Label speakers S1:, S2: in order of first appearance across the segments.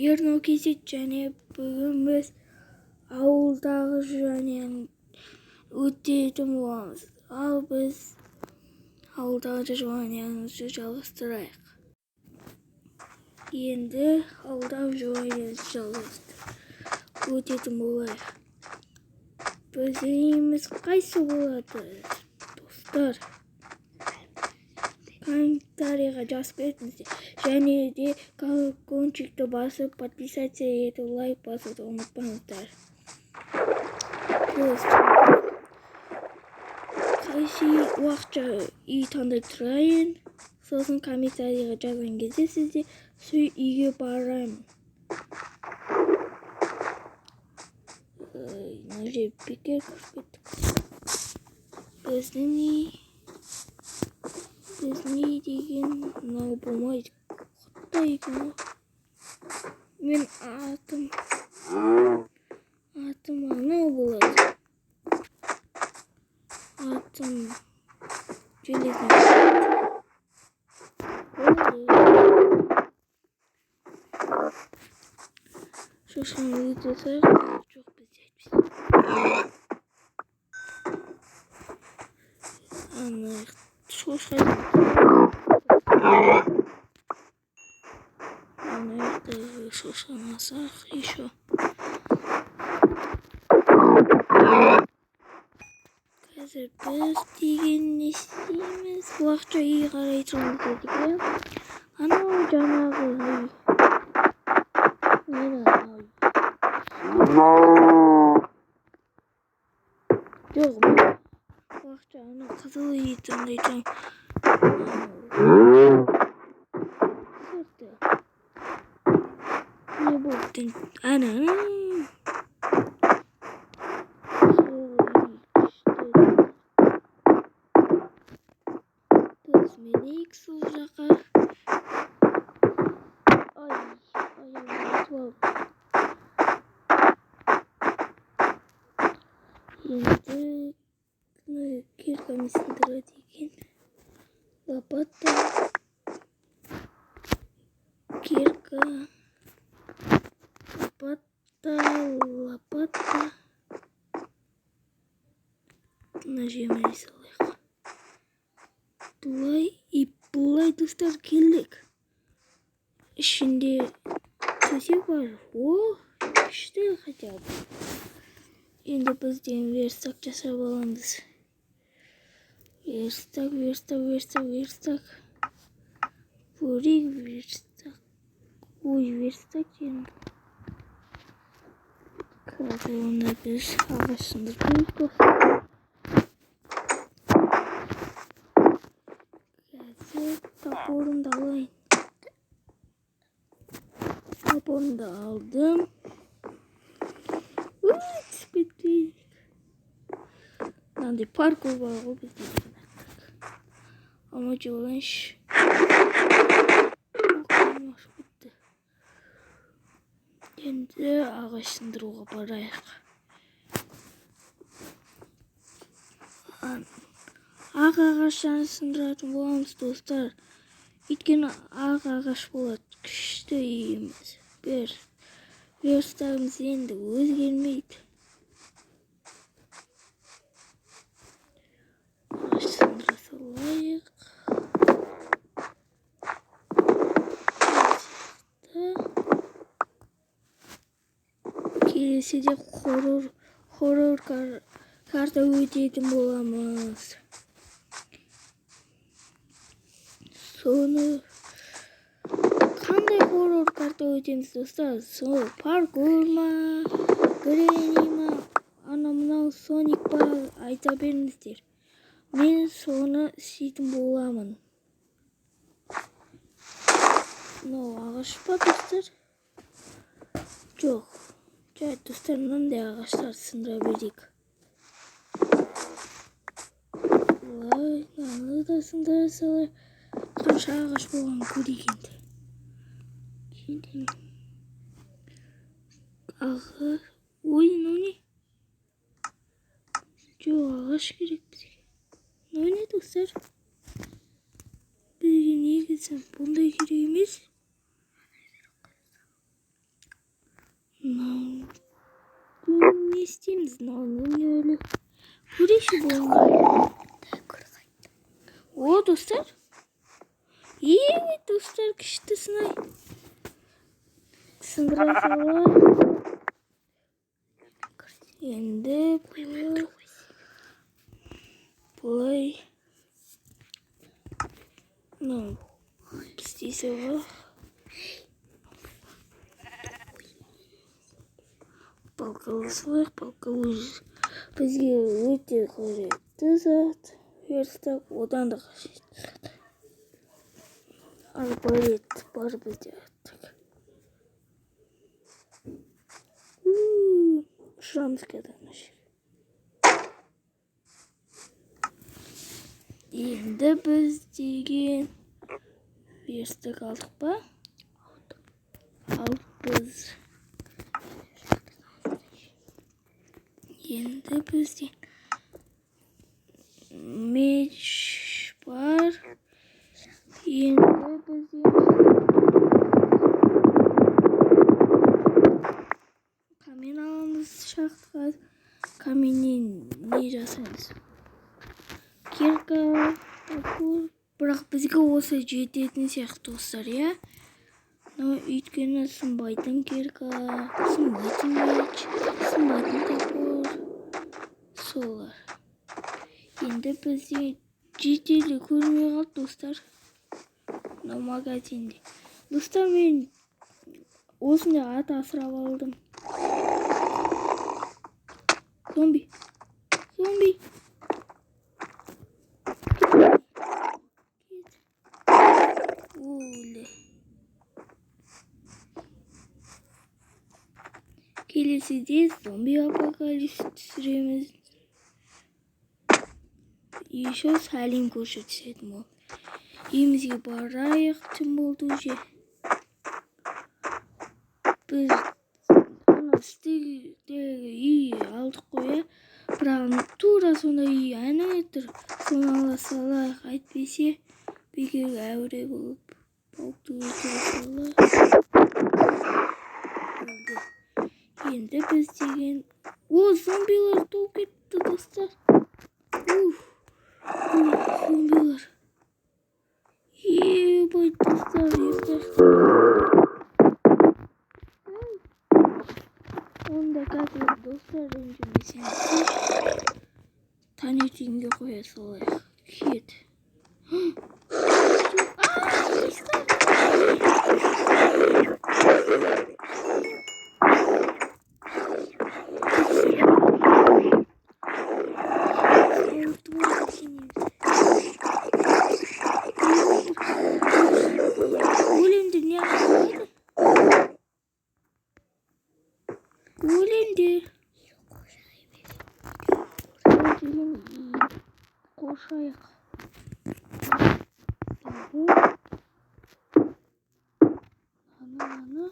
S1: Ернұр KZ, және бүгін біз ауылдағы және өтетін боламыз. Ал біз ауылдағы жобамызды жалғастырайық. Енді ауылдағы жобамызды жалғастырып өтетін болайық. Біздің үйіміз қайсы болады, достар? Комментарийға жазып кетіңіздер. Және де колокольчикті басып, подписаться етіп, лайк басуды ұмытпаңыздар. Қайсы уақытша үй таңдай тұрайын, сосын комментарийға жазған кезде сізде сол үйге барамын. Мына жерге бекер кіріп кеттік. Біздің үй, біздің үй деген мынау болмайды. Құттай екен ғой. Мен атым анау болады. Атым железный. Шошқаны өлтіре салайық. Жоқ бізде әйтпесе. Ана шошқа. Ана жақтағы шошқаны алсақ еще. Қазір біз деген не істейміз? Уақытша үй қарай тұрамыз дедік, иә? Анау жаңағы үй. Нені анау үй? Жоқ, мен уақытша анау қызыл үй таңдай тұрамын. Сырты. Не болды? Ана. Сол үй күшті. Біз мінейік сол жаққа. Ай, аяғым батып алды. Енді киркамен сындырады екен. Лопата, кирка, лопата, лопата. Мына жерге салайық. Былай и былай, достар, келдік. Ішінде төсек бар. О, күшті хотя бы. Енді біз деген верстак жасап аламыз. Верстак, верстак, верстак, верстак. Көрейік верстак. Ой, верстак енді. Қазір онда біз ағаш сындырып көрейік, достар. Қазір топорымды алайын. Топорымды алдым. Ой, түсіп кетпейік. Мынандай паркур бар ғой бізде деген. Алма жеп алайыншы. Қарным ашып кетті. Енді ағаш сындыруға барайық. Ақ ағаштан сындыратын боламыз, достар. Өйткені ақ ағаш болады. Күшті үйіміз. Бер. Верстагымыз енді өзгермейді. Ағаш сындыра салайық. Келесіде хоррор карта өтетін боламыз. Соны қандай хоррор карта өтеміз, достар? Сол паркур ма, Гренни ма, анау мынау Соник па, айта беріңіздер. Мен соны істейтін боламын. Мынау ағаш па, достар? Жоқ. Жай, достар, мынандай ағаштарды сындыра берейік. Былай, мынаны да сындыра салайық. Қанша ағаш болғанын көрейік енді. Енді ағаш. Ой, мынау не? Жоқ, ағаш керек бізге. Мынау не, достар? Бізге негізі бұндай керек емес. істейміз? Мынау немене? Көрейікші бұл. О, достар. Evet dostlar, күшті сынай. Сындыра салайық. Енді былай мынау істей салайық. Палка салайық. Палка бізге өте қажетті зат. Верстак одан да қажетті зат. Арбалет бар бізде артық. Ұшырамыз қазір ана жерге. Енді біз деген верстак алдық па? Алыппыз. Енді бізде меч бар. Енді бізде камень аламыз шахтаға. Каменнен не жасаймыз? Кирка, топор. Бірақ бізге осы жететін сияқты, достар, иә? Но өйткені сынбайтын кирка, сынбайтын меч, сынбайтын топор. Солар. Енді бізде жетелі көрмей қалды, достар. Мынау магазинде. Достар, мен осындай ат асырап алдым. Зомби. Зомби. Кет. Өлді. Келесіде зомби апокалипсис түсіреміз. Еще сәлем көрші түсетін болды. Үйімізге барайық, түн болды уже. Біз ана үстідегі үй алдық қой, иә? Бірақ тура сондай үй әне тұр. Соны ала салайық, әйтпесе бекерге әуре болып пауқты өлтіре салайық. Өлді. Енді біз деген... О, зомбилар толып кетті, достар. Уф. Уф, зомбилар. Ебать, достар, ұйықтайық. Онда қазір, достар, ренжімесеңіздер, таңертеңге қоя салайық. Кет. Өлеңдер не қылады? Өлеңдер. Деген қошайық. Ана, ана.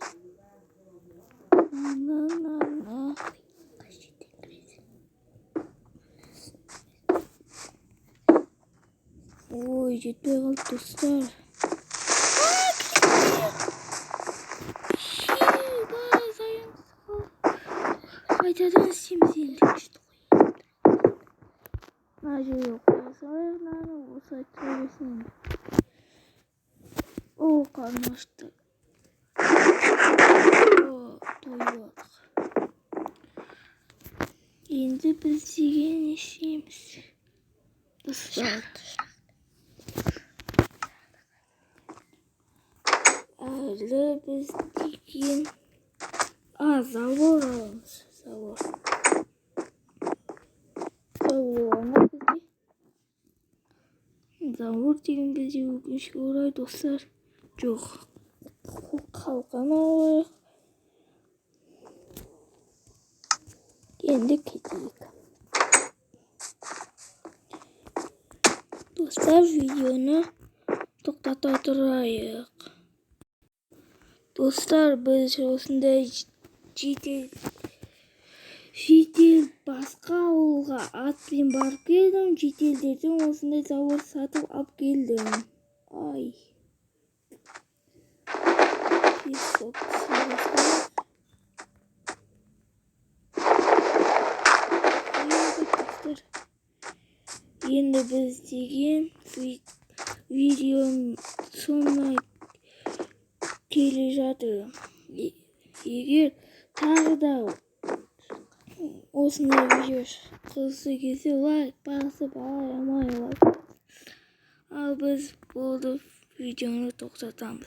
S1: Ана, ана. Ой, жетпей қалды, достар. Қайтадан істейміз енді. Мына жерге қоя салайық мынаны, осылай тұра берсін енді. О, қарным ашты. О, тойып алдық. Енді біз деген не істейміз? Достар. Әлі біз деген... А, забор аламыз. Забор. Забор ма бізде? Забор деген бізде өкінішке орай, достар, жоқ. Қалқан алайық. Енді кетейік. Достар, видеоны тоқтата тұрайық. Достар, біз осындай жедел басқа ауылға атпен барып келдім. Жеделдерден осындай забор сатып алып келдім. Ай. Песок. Енді біз деген видеоның соңына келе жатыр. Егер тағы да осындай видео шыққысы келсе, лайк басып аямай лайк. Ал біз болды, видеоны тоқтатамыз.